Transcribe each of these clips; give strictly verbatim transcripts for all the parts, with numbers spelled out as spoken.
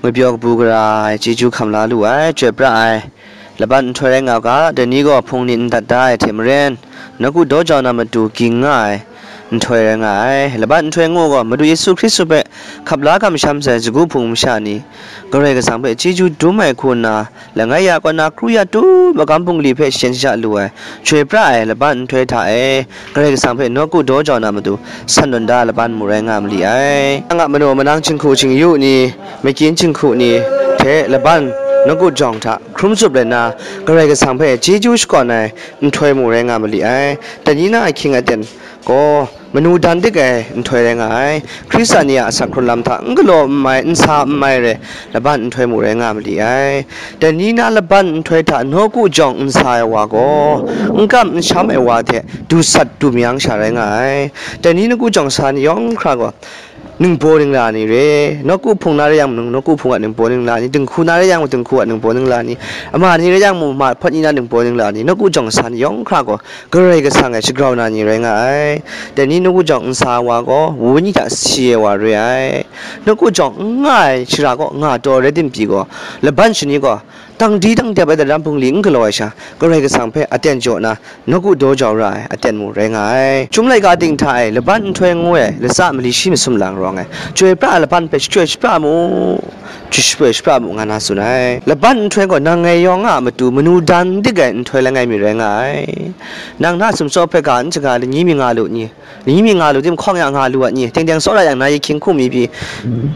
Mapyaw kabu gara ai chyeju hkam la lu ai, chyoi pra ai laban nhtoi rai nga u ga, dai ni gaw hpung nit ndat da ai hte maren, nawku daw jau na matu ging nga ai nhtoi rai nga ai. Laban nhtoi ngu gaw, Madu Yesu Hkristu hpe hkap la kamsham sai sagu hpung masha ni, Karai Kasang hpe chyeju dum ai hku nna, langai ya kaw na kru ya tu magam bungli hpe shajen shaja lu ai, chyoi pra ai laban nhtoi hta e, Karai Kasang hpe nawku daw jau na matu, san tawn da laban mu rai nga ma li ai. Nang a manaw manang jinghku jingyu ni, makyin jinghku ni hte laban nawku jawng hta hkrum tsup rai nna, Karai Kasang hpe chyeju shakawn ai nhtoi mu rai nga ma li ai. Dai ni na ahkying aten gaw, manu dan dik ai nhtoi rai nga ai. Hkristu ni a asak hkrun lam hta n galaw n mai, n sa n mai re, laban nhtoi mu rai nga ma li ai. Dai ni na laban nhtoi hta nawku jawng n sa ai wa gaw, n kam n sham ai wa hte du sat du mayang sha rai nga ai. Dai ni nawku jawng sa ni yawng hkra gaw, ningbaw ningla ni re, nawku hpung na re yang mung, nawku hpung a ningbaw ningla ni, dinghku na re yang mung, dinghku a ningbaw ningla ni, ama ni re yang mung, ma hpawt ni na ningbaw ningla ni, nawku jawng sa ni yawng hkra gaw, Karai Kasang e shagrau na ni rai nga ai. Dai ni nawku jawng n sa ai wa gaw, wenyi hta si ai wa re ai. Nawku jawng n nga ai shara kaw nga taw rai tim pyi gaw, laban shani gaw, tang di tang dep ai daram bungli n galaw ai sha, Karai Kasang hpe aten jaw na, nawku daw jau ra ai aten mu rai nga ai. Chyum laika ting hta e laban nhtoi ngu ai latsa mali shi masum lang rawng ai, chyoi pra ai laban hpe shachyoi shapra mu, shachyoi shapra mu, nga na tsun ai. Laban nhtoi gaw nang ngai yawng a matu manu dan dik ai nhtoi langai mi rai nga ai. Nang na sumsawp hpe ga n shaga, lani mi nga lu ni? Lani mi nga lu tim hkawng ya nga lu a ni? Teng teng tsawra yang na yahkying hkum mi pyi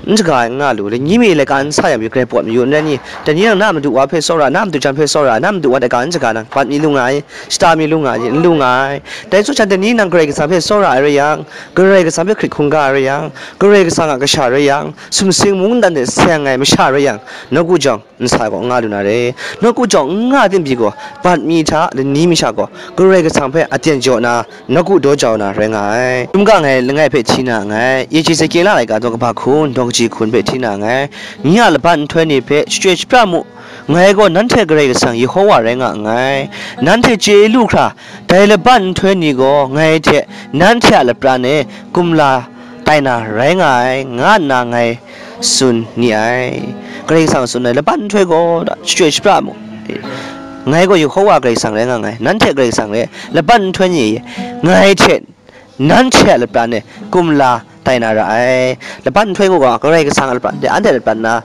n shaga ai n nga lu. Lani mi laika n sa yang pyi grai pawt mayu n rai ni? Dai ni nang na madu wa hpe tsawra, na madu jan hpe tsawra, na madu wa laika n shaga nang bat mi lu nga ai, shata mi lu nga ai, n lu nga ai. Dai tsaw sha dai ni nang Karai Kasang hpe tsawra ai rai yang, Karai Kasang hpe hkrit hkungga ai rai yang, Karai Kasang a kasha rai yang, sumsing mungdan de seng ai masha rai yang, nawku jawng n sa ai gaw n nga lu na re. Nawku jawng n nga tim pyi gaw, bat mi hta lani mi sha gaw, Karai Kasang hpe aten jaw na, nawku daw jau na rai nga ai. Chyum ga ngai langai hpe hti na nngai, Ezekiela laika daw kaba hkun, daw kaji hkun hpe hti na nngai. Nye a laban nhtoi ni hpe shachyoi shapra mu, ngai gaw nanhte Karai Kasang Yehowa rai nga nngai. Nanhte chye lu hkra, dai laban nhtoi ni gaw ngai hte nanhte a lapran e kumla tai na rai nga ai, nga nna ngai tsun ni ai. Karai Kasang tsun ai laban nhtoi gaw shachyoi shapra mu. Ngai gaw Yehowa Karai Kasang rai nga nngai, nanhte Karai Kasang rai, laban nhtoi ni ngai hte nanhte a lapran e kumla tai na ra ai. Laban nhtoi gaw Karai Kasang a lapran de, anhte a lapran na,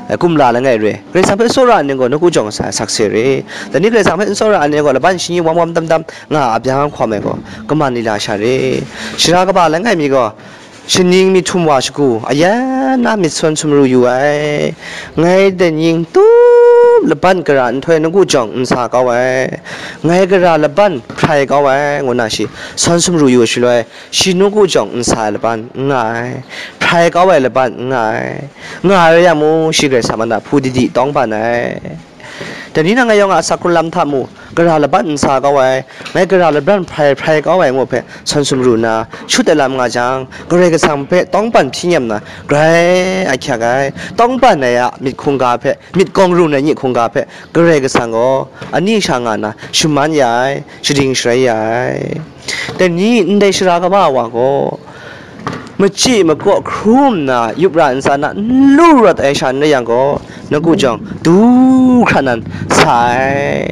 eh, kumla langai re. Karai Kasang hpe tsawra ai ni gaw nawku jawng sa ai sakse re. Dai ni Karai Kasang hpe n tsawra ai ni gaw laban shani wam wam tam tam nga a byang hkawm ai gaw, kaman lila sha re. Shara kaba langai mi gaw, shaning myit htum wa shagu, ayan na myit sawn sumru yu ai. Ngai dai ning tup laban gara nhtoi nawku jawng n sa kau ai. Ngai gara laban hprai kau ai, ngu na shi sawn sumru yu shaloi, shi nawku jawng n sa ai laban n nga ai, hprai kau ai laban n nga ai. Nga ai rai yang mung, shi Karai Kasang a man hta hpu didi tawng ban ai. Dai ni nang ngai yawng a asak hkrun lam hta mu, gara laban n sa kau ai, ngai gara laban hprai hprai kau ai ngu hpe sawn sumru nna, shut ai lam nga jang, Karai Kasang hpe tawng ban hpyi nyem na, grai ahkyak ai, tawng ban ai a myit hkungga hpe, myit kawng run ai myit hkungga hpe, Karai Kasang gaw ani sha nga na shaman ya ai, shading sharai ya ai. Dai ni ndai shara kaba wa gaw, machyi makaw hkrum nna, yup ra ntsa na n lu rawt ai sha n rai yang gaw, nawku jawng du hkra nan sa ai.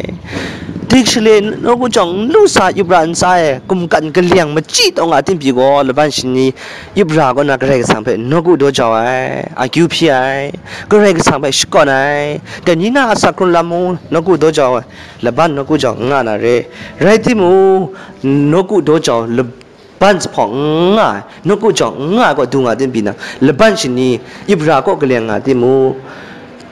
Dik shaloi nawku jawng n lu sa, yup ra ntsa e, kumkan kaleng machyi taw nga tim pyi gaw, laban shani yup ra kaw na Karai Kasang hpe nawku daw jau ai, akyu hpyi ai, Karai Kasang hpe shakawn ai. Dai ni na asak hkrun lam mung nawku daw jau ai, laban nawku jawng n nga na re. Rai timung, nawku daw jau laban jahpawng n nga ai, nawku jawng n nga ai kaw du nga tim pyi na, laban shani yup ra kaw kaleng nga timung,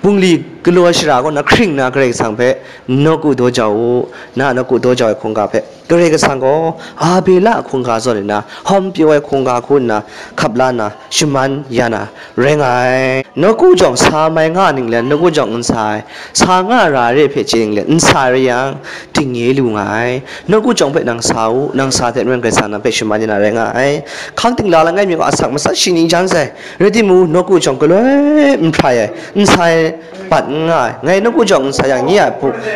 bungli galaw ai shara kaw na hkring na Karai Kasang hpe nawku daw jau u. Na nawku daw jau ai hkungga hpe Karai Kasang gaw Abela a hkungga zawn nna, hawm pyaw ai hkungga hku nna hkap la nna, shaman ya na rai nga ai. Nawku jawng sa mai nga ning let, nawku jawng n sa ai, sa nga ra ai re hpe chye ning let, n sa ai rai yang, dingnye lu nga ai. Nawku jawng hpe nang sa u, nang sa hte maren Karai Kasang nang hpe shaman ya na rai nga ai. Hkang ting la langai mi gaw asak matsat shi ning jan sai, rai timung, nawku jawng galoi n hprai ai, n sa ai, bat N nga ai. Ngai nawku jawng n sa yang, nye a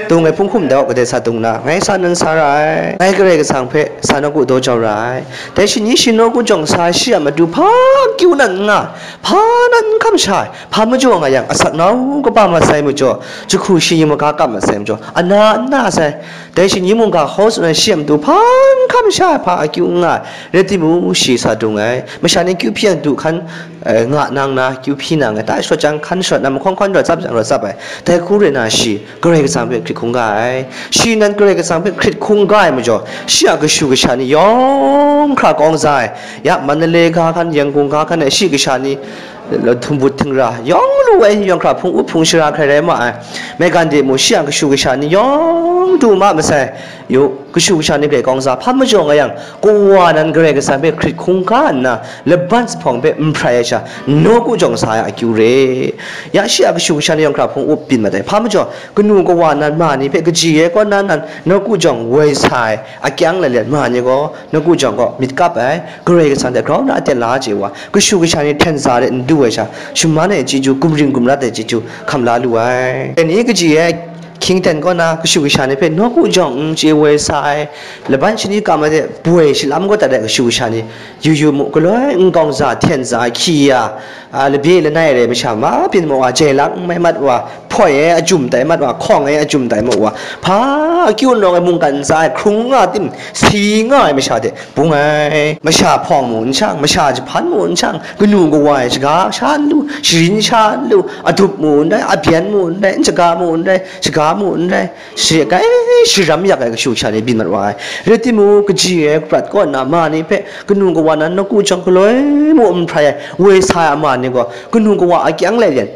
dung ai hpung hkum dau kadai sa dung na, ngai sa nan sa ra ai. Ngai Karai Kasang hpe sa nawku daw jau ra ai. Dai shi ni shi nawku jawng sa shi a matu hpa akyu nan n nga ai, hpa nan n hkam sha ai, hpa majaw nga yang, asak nau kaba masai majaw, jahku shi yu maga kap masai majaw, ana n na sai. Dai shi ni mungga hkaw tsun ai shi a matu hpa n hkam sha ai, hpa akyu n nga ai, rai timung, shi sa dung ai. Masha ni kyu hpyi yang du hkan, eh, nga nang na, kyu hpyi nang ai, ta shawt jang hkan shawt na, mahkawn hkawn rawt tsap jang rawt tsap ai. Dai hku rai na shi, Karai Kasang hpe hkrit hkungga ai. Shi nan Karai Kasang hpe hkrit hkungga ai majaw, shi a kashu kasha ni yawng hkra kawng za ai. Ya, Mandalay ga hkan, Yangon ga hkan ai shi kasha ni, htumbut htingra yawng lu ai, yawng hkra hpung up hpung shara hkrai rai ma ai. Meghan de mu, shi a kashu kasha ni yawng du ma masai. Yu, kashu kasha ni hpe kawng za hpa majaw nga yang, kawa nan Karai Kasang hpe hkrit hkungga nna, laban zuphpawng hpe n hprai ai sha, nawku jawng sa ai akyu re. Ya, shi a kashu kasha ni yawng hkra hpung up byin mat ai. Hpa majaw, kanu kawa nan ma ni hpe kaji ai kaw na nan nawku jawng woi sa ai, akyang lalet ma ni gaw, nawku jawng gaw myit kap ai, Karai Kasang hte grau na aten la chye wa, kashu kasha ni hten za de n du ai sha, shaman ai chyeju, gumring gumrat ai chyeju hkam la lu ai. Dai ni kaji ai, Kington kaw na kashu kasha ni hpe nawku jawng n chye woi sa ai, laban shani kam ai de boi shalam kaw dat ai kashu kasha ni, yu yu mu, galoi n kawng za, hten za, hkyi ya, a, labye lanai rai masha ma byin ma wa, jai lang n mai mat wa, hpoi ai ajum tai mat wa, hkawng ai ajum tai ma wa, hpa akyu nawng ai mungkan ntsa ai hkrung nga tim, si nga ai masha hte bung ai. Masha hpawng mu n shang, masha jahpan mu n shang, kanu kawa ai shaga sha n lu, sharin sha n lu, adup mu n rai, abyan mu n rai, n shaga mu n rai, shaga mu n rai, shi kai sharam yak ai kashu kasha ni byin mat wa ai. Rai timung, kaji ai prat kaw nna ma ni hpe kanu kawa nan nawku jawng galoi mu n hprai ai, woi sa ai ama ni gaw, kanu kawa akyang lai yan,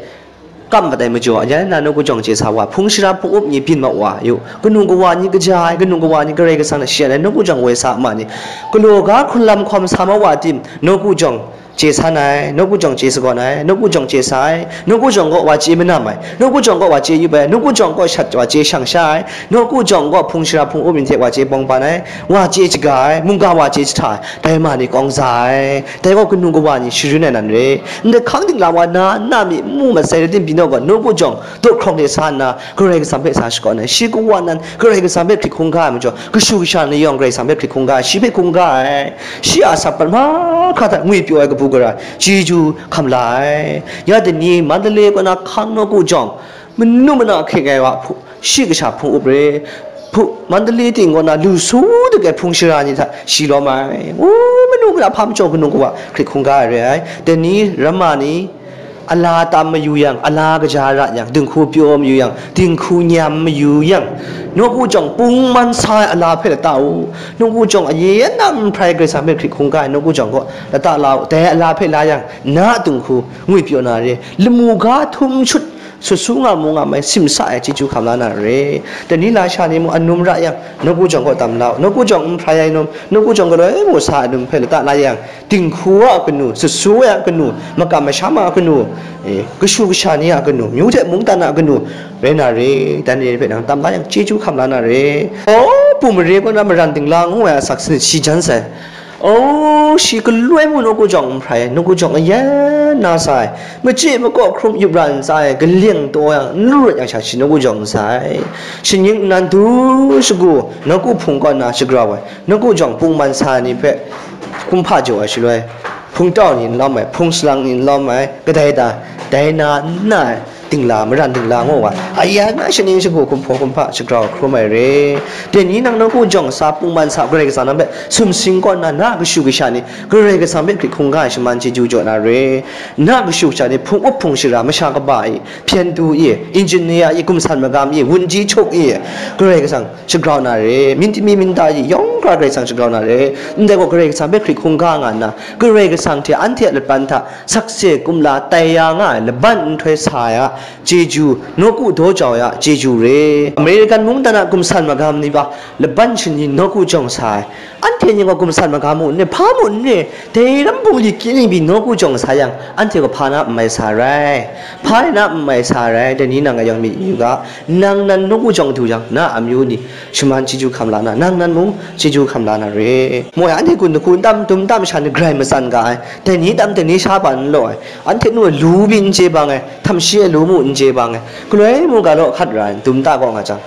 kam mat ai majaw, ya na nawku jawng chye sa wa, hpung shara hpung up ni byin mat wa yu, kanu kawa ni kaja ai, kanu kawa ni Karai Kasang hte shayan ai, nawku jawng woi sa ma ni, galaw ga hkrunlam hkawm sa ma wa tim, nawku jawng chye san ai, nawku jawng chye sagawn ai, nawku jawng chye sa ai, nawku jawng kaw wa chye manam ai, nawku jawng kaw wa chye yup ai, nawku jawng kaw shat wa chye shang sha ai, nawku jawng kaw hpung shara hpung up ni hte wa chye bawng ban ai, wa chye shaga ai, mungga wa chye jahta ai, dai ma ni kawng za ai. Dai gaw kanu kawa ni sharin ai nan re. Ndai hkang dingla wa na, na mi n mu mat sai rai tim, byin gaw nawku jawng daw hkrawng de sa nna, Karai Kasang hpe sa shakawn ai. Shi kawa nan Karai Kasang hpe hkrit hkungga ai majaw, kashu kasha ni yawng Karai Kasang hpe hkrit hkungga ai, shi hpe hkungga ai. Shi a asak pat mahkra hta ngwipyaw ai kabu gara ai, chyeju hkam la ai. Ya dai ni, Mandalay kaw na hkang nawku jawng, manu mana hkring ai wa, hpu-, shi kasha hpung up re, hpu-, Mandalay ting kaw na lu su dik ai hpung shara ni hta shi lawm ai. U, manu mana hpa majaw kanu kawa hkrit hkungga ai re ai. Dai ni, ramma ni, ala tam mayu yang, ala kaja ra yang, dinghku pyaw mayu yang, dinghku nyam mayu yang, nawku jawng pungman sa ai ala hpe lata u. Nawku jawng aye na n hprai Karai Kasang hpe hkrit hkungga ai nawku jawng kaw lata la u. Dai ala hpe la yang, na a dinghku ngwipyaw na re, lamu ga htum shut, sut su nga mu nga mai, simsa ai chyeju hkam la na re. Dai ni lasha ni mung anum ra yang, nawku jawng kaw tam la u. Nawku jawng n hprai ai num, nawku jawng galoi mu sa ai num hpe lata la yang, dinghku a kanu, sut su ai a kanu, makam masham a kanu, eh, kashu kasha ni a kanu, myu hte mungdan a kanu, rai na re, dan re hpe nang tam la yang chyeju hkam la na re. O, Pu Mare kaw na maran dingla ngu ai asak sanit shi jan sai. O, shi galoi mu nawku jawng n hprai ai, nawku jawng ayan na sa ai, machye makaw hkrum yup ra ntsa ai, galyeng taw yang n lu rawt yang sha shi nawku jawng n sa ai. Shinggyim nnan du shagu nawku hpung kaw na shagrau ai, nawku jawng pungman sa ai ni hpe hkum hpa jaw ai shaloi, hpungtau ni n lawm ai, hpung salang ni n lawm ai, kadai da, dai na n na ai dingla, maran dingla ngu wa, ayan na shaning shagu hkum hpaw hkum hpa shagrau hkrum ai re. Dai ni nang nawku jawng sa pungman sa Karai Kasang nang hpe sumsing kaw nna, na kashu kasha ni Karai Kasang hpe hkrit hkungga ai shaman chyeju jaw na re. Na kashu kasha ni hpung up hpung shara, masha kaba i, hpyen du i, engineer i, gumsan magam i, wunji chuk i, Karai Kasang shagrau na re, myintimi mynta i yawng hkra Karai Kasang shagrau na re. Ndai gaw Karai Kasang hpe hkrit hkungga nga nna, Karai Kasang hte anhte a laban hta sakse kumla tai ya nga ai laban nhtoi sa ai a chyeju, nawku daw jau ai a chyeju re. American mungdan a gumsan magam ni ba laban shani nawku jawng sa ai. Anhte ni gaw gumsan magam mu n re, hpa mu n re, dai ram bungli kyi ni pyi nawku jawng sa yang, anhte gaw hpa na n mai sa rai, hpa rai na n mai sa rai, dai ni nang a yawng myit yu ga, nang nan nawku jawng du yang, na amyu ni shaman chyeju hkam la na, nang nan mung Chyeju hkam la na re. Moi, anhte kun dahku n tam, dum tam sha ni grai matsan ga ai. Dai ni tam, dai ni sha pa n law ai. Anhte nu ai lu byin n chye bang ai, htam shi ai lu mu n chye bang ai. Galoi mu ga law hkat ra ai, dum ta kaw nga jang.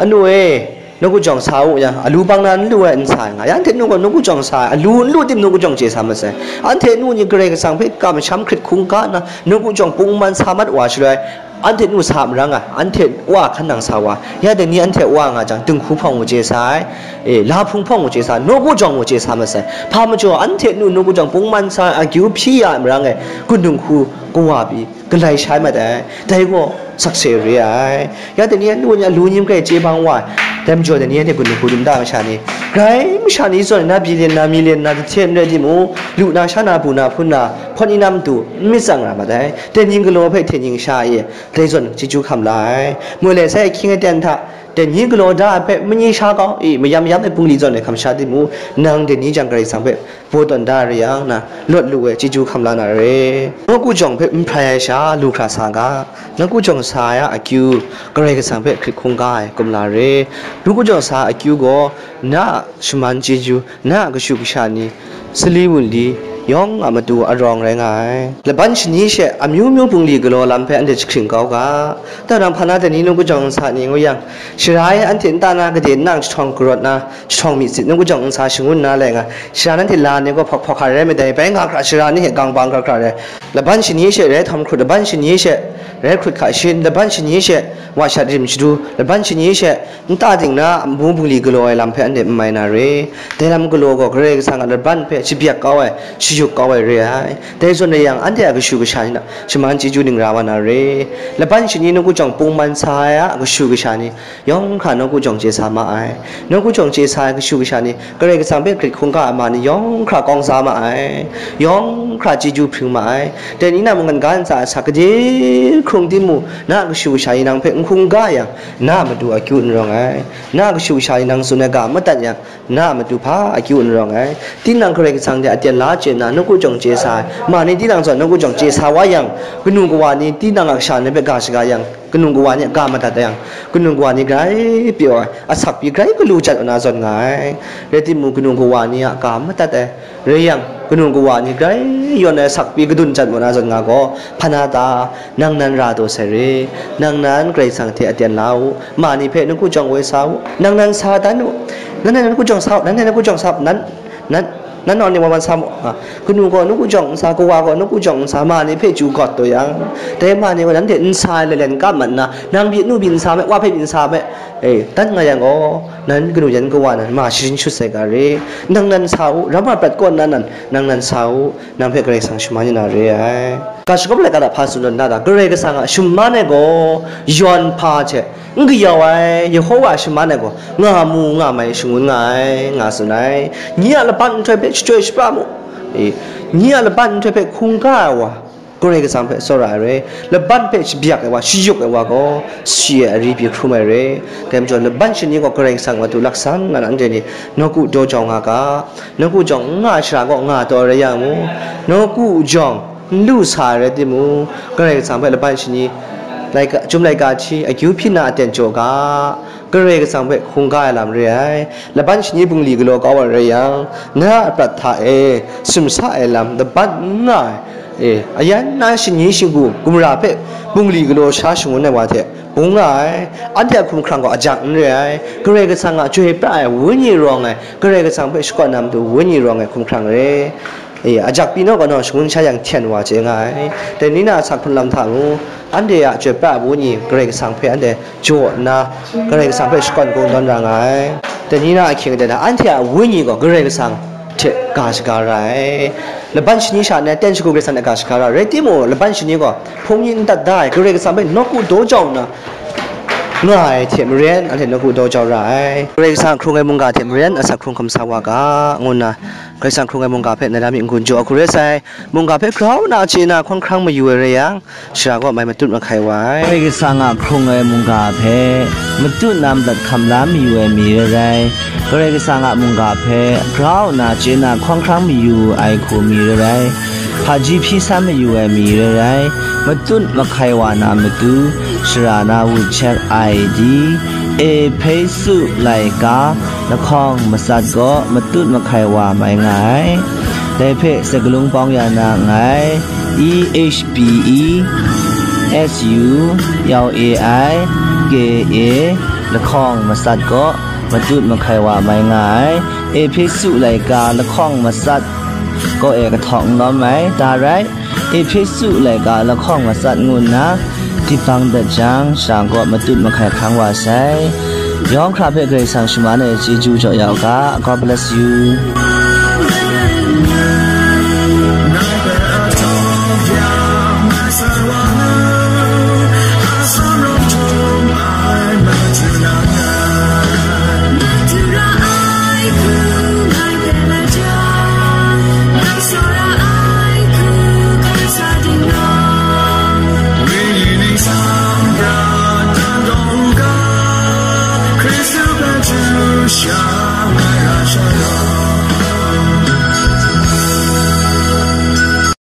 Anu e, nawku jawng sa u yang, alu bang na n lu ai n sa ai nga. Ya anhte nu gaw nawku jawng sa ai, alu n lu tim nawku jawng chye sa masai. Anhte nu ni Karai Kasang hpe kamsham hkrit hkungga nna, nawku jawng pungman sa mat wa shaloi, anhte nu sa marang ai, anhte wa hkan nang sa wa, ya dai ni anhte wa nga jang, dinghku hpawng u chye sa ai, e, lahpung hpawng u chye sa ai, nawku jawng u chye sa masai. Hpa majaw, anhte nu nawku jawng pungman sa ai, akyu hpyi ya ai marang e, kun dinghku kawa pyi, galai shai mat ai, dai gaw sakse re ai. Ya dai ni, nu ni, alu ni grai chye bang wa ai, dai majaw dai ni anhte kun dinghku dum ta masha ni, grai masha ni zawn na, billion na, million na, dahte n rai timung, lu na, sha na, bu na, hpun na, hpawt ni na matu n myit tsang ra mat ai. Dai ni galaw hpe hte ning sha e, dai zawn chyeju hkam la ai. Moi, lai sai ahkying aten hta, dai ni galaw da ai hpe manyi sha kau, e, mayam yam ai bungli zawn e hkam sha timung, nang dai ni jang Karai Kasang hpe baw tawn da ai re yang, na lawt lu ai chyeju hkam la na re. Nawku jawng hpe n hprai ai sha lu hkra sa ga, nawku jawng sa ai a akyu, Karai Kasang hpe hkrit hkungga ai kumla re. Nawku jawng sa ai akyu gaw, na a shaman chyeju, na a kashu kasha ni, sali wunli yawng a matu arawng rai nga ai. Laban shani she amyu myu bungli galaw lam hpe anhte jahkring kau ga. Tau nang hpa na dai ni nawku jawng sa ni ngu yang, shara e anhte nta na gade nang jahtawng karawt na, jahtawng myit sit nawku jawng nsa shangun na lai nga, shara nanhte la ni gaw hpawk hpawk hka rai madai, bai nga hkra shara ni hte gang bang hkra hkra rai, laban shani she rai htawm hkrut, laban shani she rai hkrut hka shin, laban shani she wa shat rim shadu, laban shani she nta ding na amu bungli galaw ai lam hpe anhte n mai na re. Dai lam galaw gaw Karai Kasang a laban hpe shabyak kau ai, shayuk kau ai re ai. Dai zawn rai yang, anhte a kashu kasha ni hta shaman chyeju ning ra wa na re. Laban shani nawku jawng pungman sa ai a kashu kasha ni, yawng hkra nawku jawng chye sa ma ai. Nawku jawng chye sa ai kashu kasha ni, Karai Kasang hpe hkrit hkungga ai ma ni yawng hkra kawng sa ma ai, yawng hkra chyeju hpring ma ai. Dai ni na mungkan ga ntsa ai sa gade hkrung timung, na a kashu kasha ni nang hpe n hkungga yang, na a matu akyu n rawng ai. Na a kashu kasha ni nang tsun ai ga madat yang, na a matu hpa akyu n rawng ai. Tinang Karai Kasang hte aten la chye nna, nawku jawng chye sa ai ma ni, tinang zawn nawku jawng chye sa wa yang, kanu kawa ni tinang a kasha ni hpe ga shaga yang, kanu kawa ni a ga madat yang, kanu kawa ni grai pyaw ai, asak pyi grai galu jat wa na zawn nga ai. Rai timung, kanu kawa ni a ga madat ai, rai yang, kanu kawa ni grai yawn ai, asak pyi gadun jat wa na zawn nga gaw, hpa na ta, nang nan ra taw sai re, nang nan Karai Kasang hte aten la u, ma ni hpe nawku jawng woi sa u, nang nan sa dan u, nan nan nawku jawng sa u, nan nan nawku jawng sa u, nan, nan, nan nawng ni wa man sa mu, a, kanu gaw nawku jawng n sa, kawa gaw nawku jawng n sa, ma ni hpe chyu gawt taw yang, dai ma ni gaw nanhte n sa ai lalen kap mat nna, nang byin nu byin n sa me, wa hpe byin n sa me, e, dan nga yang gaw, nan kanu yan kawa nan ma sharin shut sai ga re, nang nan sa u, ram nga prat kaw nna nan, nang nan sa u, nang hpe Karai Kasang shaman yu na re ai. Ga shagawp laika hta hpa tsun tawn da ta, Karai Kasang a shaman ai gaw yawn hpa hte n kayau ai, Yehowa a shaman ai gaw nga mu nga mai shangun nga ai, nga tsun ai. Nyi a laban nhtoi hpe shachyoi shapra mu, e, nyi a laban nhtoi hpe hkungga ai wa, Karai Kasang hpe tsawra ai re. Laban hpe shabyak ai wa, shayuk ai wa gaw, si ai ari pyi hkrum ai re. Dai majaw, laban shani gaw Karai Kasang a matu laksan nga na, anhte ni nawku daw jau nga ga. Nawku jawng n nga ai shara gaw nga taw ai rai yang mu, nawku jawng n lu sa ai rai timung, Karai Kasang hpe laban shani, laika, chyum laika hti, akyu hpyi na aten jaw ga, Karai Kasang hpe hkungga ai lam re ai. Laban shani bungli galaw kau ai rai yang, na a prat hta e sumsa ai lam laban n nga ai, e, ayan na shani shinggu gumra hpe bungli galaw sha shangun ai wa hte bung nga ai. Anhte a hkumhkrang gaw ajak n re ai. Karai Kasang a chyoi pra ai Wenyi rawng ai, Karai Kasang hpe shakawn na matu Wenyi rawng ai hkumhkrang re. E, ajak pyi naw kau naw shangun sha yang hten wa chye nga ai. Dai ni na a asak hkrung lam hta mung, anhte a chyoi pra ai Wenyi Karai Kasang hpe anhte jaw nna, Karai Kasang hpe shakawn kungdawn ra nga ai. Dai ni na ahkying aten hta, anhte a wenyi gaw Karai Kasang hte ga shaga ra ai. Laban shani sha nna ten shagu Karai Kasang hte ga shaga ra ai. Rai timung, laban shani gaw hpung ni n dat da ai, Karai Kasang hpe nawku daw jau nna nga ai hte maren, anhte nawku daw jau ra ai. Karai Kasang a hkrung ai mungga hte maren, asak hkrung hkam sa wa ga, ngu nna Karai Kasang hkrung ai mungga hpe nai lam mi n-gun jaw ai hku rai sai. Mungga hpe grau nna chye na hkawng hkrang mayu ai rai yang, shara gaw mai matut mahkai wa ai. Karai Kasang a hkrung ai mungga hpe matut na madat hkam la mayu ai mi rai rai, Karai Kasang a mungga hpe grau nna chye na hkawng hkrang mayu ai hku mi rai rai, hpaji hpyi san mayu ai mi rai rai, matut mahkai wa na matu, shara na WeChat I D, Ehpesu laika, lahkawng matsat kaw matut mahkai wa mai nga ai. Dai hpe sakalung pawng ya na nngai. E H P E S U L A I K A, lahkawng matsat kaw matut mahkai wa mai nga ai. Ehpesu laika lahkawng matsat kaw e kahtawng n lawm ai. Da rai, Ehpesu laika lahkawng matsat ngu nna dip bang dat jang, sha kaw matut mahkai hkang wa sai. Yawng hkra hpe Karai Kasang shaman e chyeju jaw ya u ga. God bless you.